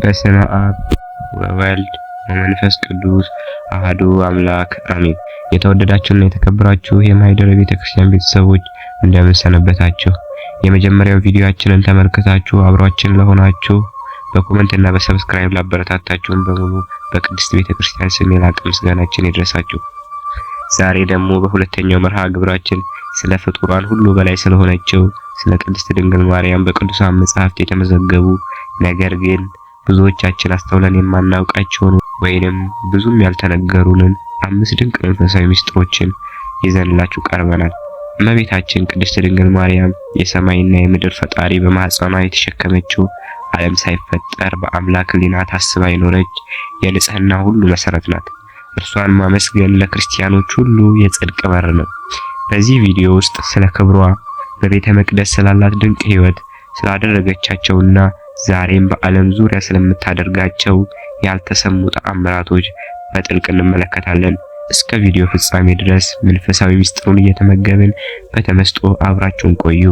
በስመ አብ ወወልድ ወመንፈስ ቅዱስ አሐዱ አምላክ አሜን። የተወደዳችሁና የተከበራችሁ የማኅደረ ቤተክርስቲያን ቤተሰቦች እንደምን ሰነበታችሁ? የመጀመሪያው ቪዲዮአችንን ተመልክታችሁ አብሯችን ለሆናችሁ በ comment እና በ subscribe ላበረታታችሁን በሙሉ በቅድስት ቤተክርስቲያን ስም የላቀ ምስጋናችን ይድረሳችሁ። ዛሬ ደግሞ በሁለተኛው መርሃ ግብራችን ስለ ፍጡራን ሁሉ በላይ ስለሆነችው ስለ ቅድስት ድንግል ማርያም በቅዱሳን መጻሕፍት የተመዘገቡ ነገር ግን ብዙዎቻችን አስተውለን የማናውቃቸውን ወይንም ብዙም ያልተነገሩንን አምስት ድንቅ መንፈሳዊ ምስጢሮችን ይዘንላችሁ ቀርበናል። እመቤታችን ቅድስት ድንግል ማርያም የሰማይና የምድር ፈጣሪ በማኅፀኗ የተሸከመችው ዓለም ሳይፈጠር በአምላክ ሕሊና ታስባ የኖረች የንጽህና ሁሉ መሰረት ናት። እርሷን ማመስገን ለክርስቲያኖች ሁሉ የጽድቅ በር ነው። በዚህ ቪዲዮ ውስጥ ስለ ክብሯ፣ በቤተ መቅደስ ስላላት ድንቅ ሕይወት፣ ስላደረገቻቸውና ዛሬም በዓለም ዙሪያ ስለምታደርጋቸው ያልተሰሙ ተአምራቶች በጥልቅ እንመለከታለን። እስከ ቪዲዮ ፍጻሜ ድረስ መንፈሳዊ ምስጢሩን እየተመገብን በተመስጦ አብራችሁን ቆዩ።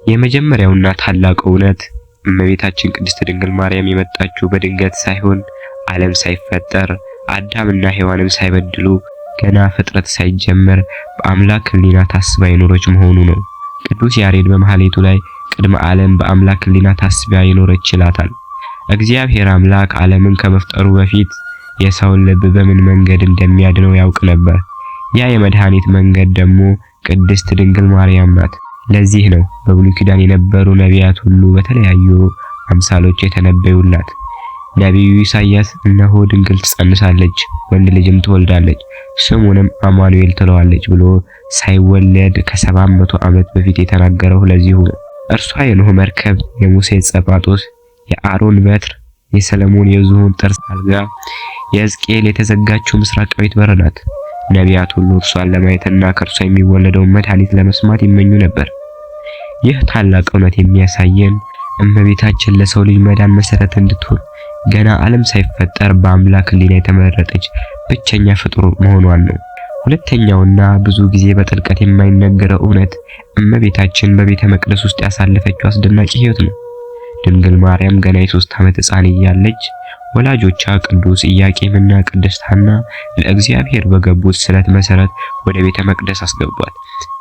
የመጀመሪያውና ታላቁ እውነት እመቤታችን ቅድስት ድንግል ማርያም የመጣችው በድንገት ሳይሆን ዓለም ሳይፈጠር አዳምና ሔዋንም ሳይበድሉ ገና ፍጥረት ሳይጀመር በአምላክ ሕሊና ታስባ የኖረች መሆኑ ነው። ቅዱስ ያሬድ በማህሌቱ ላይ ቅድመ ዓለም በአምላክ ሕሊና ታስባ የኖረች ይላታል። እግዚአብሔር አምላክ ዓለምን ከመፍጠሩ በፊት የሰውን ልብ በምን መንገድ እንደሚያድነው ያውቅ ነበር። ያ የመድኃኒት መንገድ ደግሞ ቅድስት ድንግል ማርያም ናት። ለዚህ ነው በብሉይ ኪዳን የነበሩ ነቢያት ሁሉ በተለያዩ አምሳሎች የተነበዩላት። ነቢዩ ኢሳይያስ እነሆ ድንግል ትጸንሳለች፣ ወንድ ልጅም ትወልዳለች፣ ስሙንም አማኑኤል ትለዋለች ብሎ ሳይወለድ ከ700 ዓመት በፊት የተናገረው ለዚሁ ነው። እርሷ የኖህ መርከብ፣ የሙሴ ጸባጦስ፣ የአሮን በትር፣ የሰለሞን የዝሆን ጥርስ አልጋ፣ የሕዝቅኤል የተዘጋችው ምስራቃዊት በር ናት። ነቢያት ሁሉ እርሷን ለማየትና ከእርሷ የሚወለደውን መድኃኒት ለመስማት ይመኙ ነበር። ይህ ታላቅ እውነት የሚያሳየን እመቤታችን ለሰው ልጅ መዳን መሰረት እንድትሆን ገና ዓለም ሳይፈጠር በአምላክ ሕሊና የተመረጠች ብቸኛ ፍጡር መሆኗን ነው። ሁለተኛውና ብዙ ጊዜ በጥልቀት የማይነገረው እውነት እመቤታችን በቤተ መቅደስ ውስጥ ያሳለፈችው አስደናቂ ሕይወት ነው። ድንግል ማርያም ገና የ3 ዓመት ሕፃን እያለች ወላጆቿ ቅዱስ ኢያቄምና ቅድስት ሐና ለእግዚአብሔር በገቡት ስለት መሰረት ወደ ቤተ መቅደስ አስገቧት።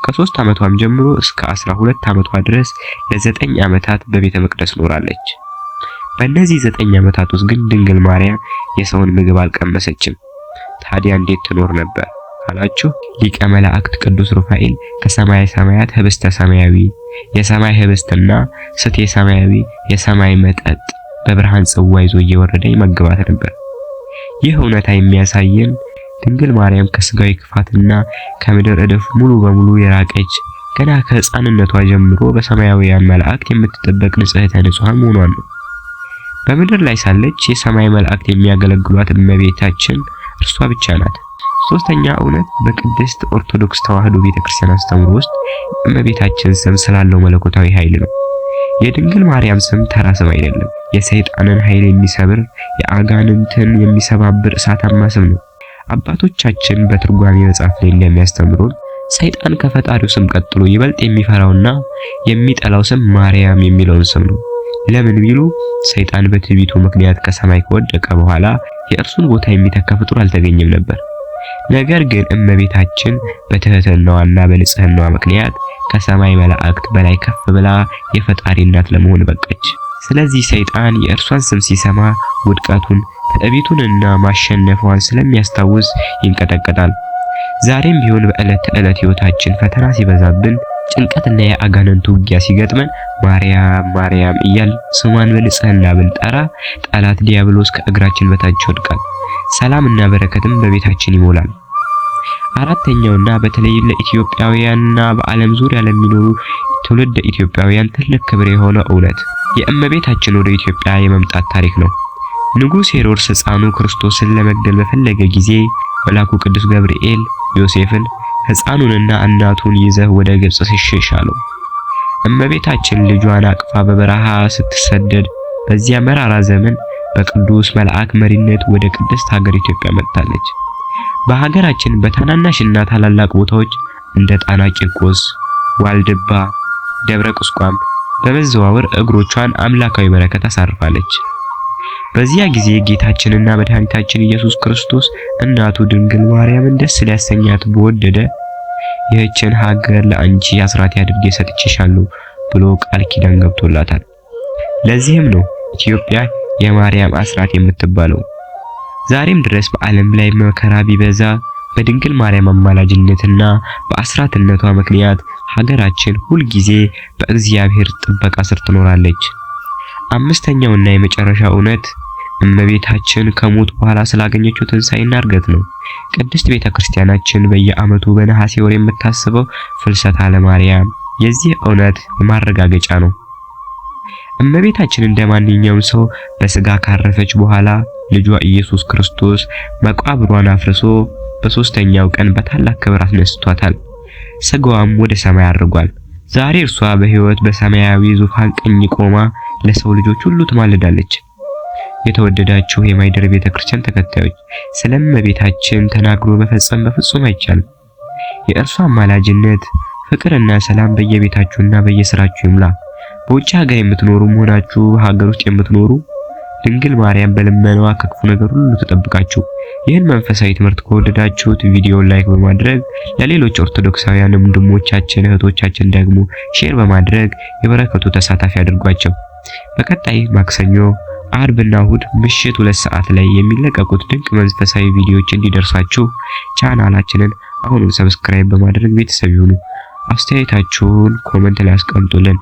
ከ3 ዓመቷም ጀምሮ እስከ 12 ዓመቷ ድረስ ለ9 ዓመታት በቤተ መቅደስ ኖራለች። በእነዚህ 9 ዓመታት ውስጥ ግን ድንግል ማርያም የሰውን ምግብ አልቀመሰችም። ታዲያ እንዴት ትኖር ነበር ካላችሁ፣ ሊቀ መላእክት ቅዱስ ሩፋኤል ከሰማይ ሰማያት ህብስተ ሰማያዊ የሰማይ ህብስትና ስቴ ሰማያዊ የሰማይ መጠጥ በብርሃን ጽዋ ይዞ እየወረደ ይመግባት ነበር። ይህ እውነታ የሚያሳየን ድንግል ማርያም ከስጋዊ ክፋትና ከምድር እድፍ ሙሉ በሙሉ የራቀች ገና ከሕፃንነቷ ጀምሮ በሰማያዊያን መላእክት የምትጠበቅ ንጽሕተ ንጹሐን መሆኗን ነው። በምድር ላይ ሳለች የሰማይ መላእክት የሚያገለግሏት እመቤታችን እርሷ ብቻ ናት። ሶስተኛ እውነት በቅድስት ኦርቶዶክስ ተዋሕዶ ቤተክርስቲያን አስተምህሮ ውስጥ እመቤታችን ስም ስላለው መለኮታዊ ኃይል ነው። የድንግል ማርያም ስም ተራ ስም አይደለም። የሰይጣንን ኃይል የሚሰብር፣ የአጋንንትን የሚሰባብር እሳታማ ስም ነው። አባቶቻችን በትርጓሜ መጽሐፍ ላይ እንደሚያስተምሩን ሰይጣን ከፈጣሪው ስም ቀጥሎ ይበልጥ የሚፈራውና የሚጠላው ስም ማርያም የሚለውን ስም ነው። ለምን ቢሉ ሰይጣን በትዕቢቱ ምክንያት ከሰማይ ከወደቀ በኋላ የእርሱን ቦታ የሚተካ ፍጡር አልተገኘም ነበር። ነገር ግን እመቤታችን በትህትናዋና በንጽህናዋ ምክንያት ከሰማይ መላእክት በላይ ከፍ ብላ የፈጣሪ እናት ለመሆን በቃች። ስለዚህ ሰይጣን የእርሷን ስም ሲሰማ ውድቀቱን፣ ትዕቢቱንና ማሸነፏን ስለሚያስታውስ ይንቀጠቀጣል። ዛሬም ቢሆን በዕለት ተዕለት ሕይወታችን ፈተና ሲበዛብን፣ ጭንቀትና የአጋንንት ውጊያ ሲገጥመን ማርያም ማርያም እያል ስሟን በንጽህና ብንጠራ ጠላት ዲያብሎስ ከእግራችን በታች ይወድቃል። ሰላምና በረከትም በቤታችን ይሞላል። አራተኛውና በተለይ ለኢትዮጵያውያንና በዓለም ዙሪያ ለሚኖሩ ትውልደ ኢትዮጵያውያን ትልቅ ክብር የሆነው እውነት የእመቤታችን ወደ ኢትዮጵያ የመምጣት ታሪክ ነው። ንጉሥ ሄሮድስ ሕፃኑ ክርስቶስን ለመግደል በፈለገ ጊዜ መልአኩ ቅዱስ ገብርኤል ዮሴፍን ሕፃኑንና እናቱን ይዘህ ወደ ግብጽ ሽሽ አለው። እመቤታችን ልጇን አቅፋ በበረሃ ስትሰደድ በዚያ መራራ ዘመን በቅዱስ መልአክ መሪነት ወደ ቅድስት ሀገር ኢትዮጵያ መጥታለች። በሀገራችን በታናናሽና ታላላቅ ቦታዎች እንደ ጣና ቂርቆስ፣ ዋልድባ፣ ደብረ ቁስቋም፣ በመዘዋወር እግሮቿን አምላካዊ በረከት አሳርፋለች። በዚያ ጊዜ ጌታችንና መድኃኒታችን ኢየሱስ ክርስቶስ እናቱ ድንግል ማርያምን ደስ ሊያሰኛት በወደደ ይህችን ሀገር ለአንቺ አስራት አድርጌ ሰጥቼሻለሁ ብሎ ቃል ኪዳን ገብቶላታል። ለዚህም ነው ኢትዮጵያ የማርያም አስራት የምትባለው። ዛሬም ድረስ በዓለም ላይ መከራ ቢበዛ በድንግል ማርያም አማላጅነትና በአስራትነቷ ምክንያት ሀገራችን ሁልጊዜ በእግዚአብሔር ጥበቃ ስር ትኖራለች። አምስተኛውና የመጨረሻው እውነት እመቤታችን ከሞት በኋላ ስላገኘችው ትንሣኤና እርገት ነው። ቅድስት ቤተክርስቲያናችን በየዓመቱ በነሐሴ ወር የምታስበው ፍልሰታ ለማርያም የዚህ እውነት ማረጋገጫ ነው። እመቤታችን እንደማንኛውም ሰው በስጋ ካረፈች በኋላ ልጇ ኢየሱስ ክርስቶስ መቃብሯን አፍርሶ በሶስተኛው ቀን በታላቅ ክብር አስነስቷታል። ስጋዋም ወደ ሰማይ አድርጓል። ዛሬ እርሷ በሕይወት በሰማያዊ ዙፋን ቀኝ ቆማ ለሰው ልጆች ሁሉ ትማልዳለች። የተወደዳችሁ የማይደር ቤተክርስቲያን ተከታዮች፣ ስለ እመቤታችን ተናግሮ መፈጸም በፍጹም አይቻልም። የእርሷ አማላጅነት፣ ፍቅርና ሰላም በየቤታችሁና በየስራችሁ ይሙላ። በውጭ ሀገር የምትኖሩ መሆናችሁ በሀገር ውስጥ የምትኖሩ ድንግል ማርያም በልመናዋ ከክፉ ነገር ሁሉ ትጠብቃችሁ። ይህን መንፈሳዊ ትምህርት ከወደዳችሁት ቪዲዮውን like በማድረግ ለሌሎች ኦርቶዶክሳውያን ወንድሞቻችን እህቶቻችን ደግሞ share በማድረግ የበረከቱ ተሳታፊ አድርጓቸው። በቀጣይ ማክሰኞ፣ አርብና እሁድ ምሽት 2 ሰዓት ላይ የሚለቀቁት ድንቅ መንፈሳዊ ቪዲዮዎች እንዲደርሳችሁ ቻናላችንን አሁኑን subscribe በማድረግ ቤተሰብ ይሁኑ። አስተያየታችሁን comment ላይ አስቀምጡልን።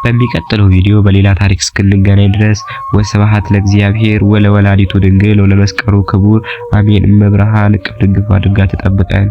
በሚቀጥለው ቪዲዮ በሌላ ታሪክ እስክንገናኝ ድረስ ወስብሐት ለእግዚአብሔር ወለወላዲቱ ድንግል ወለመስቀሉ ክቡር አሜን። እመብርሃን እቅፍ ድግፍ አድርጋ ትጠብቀን።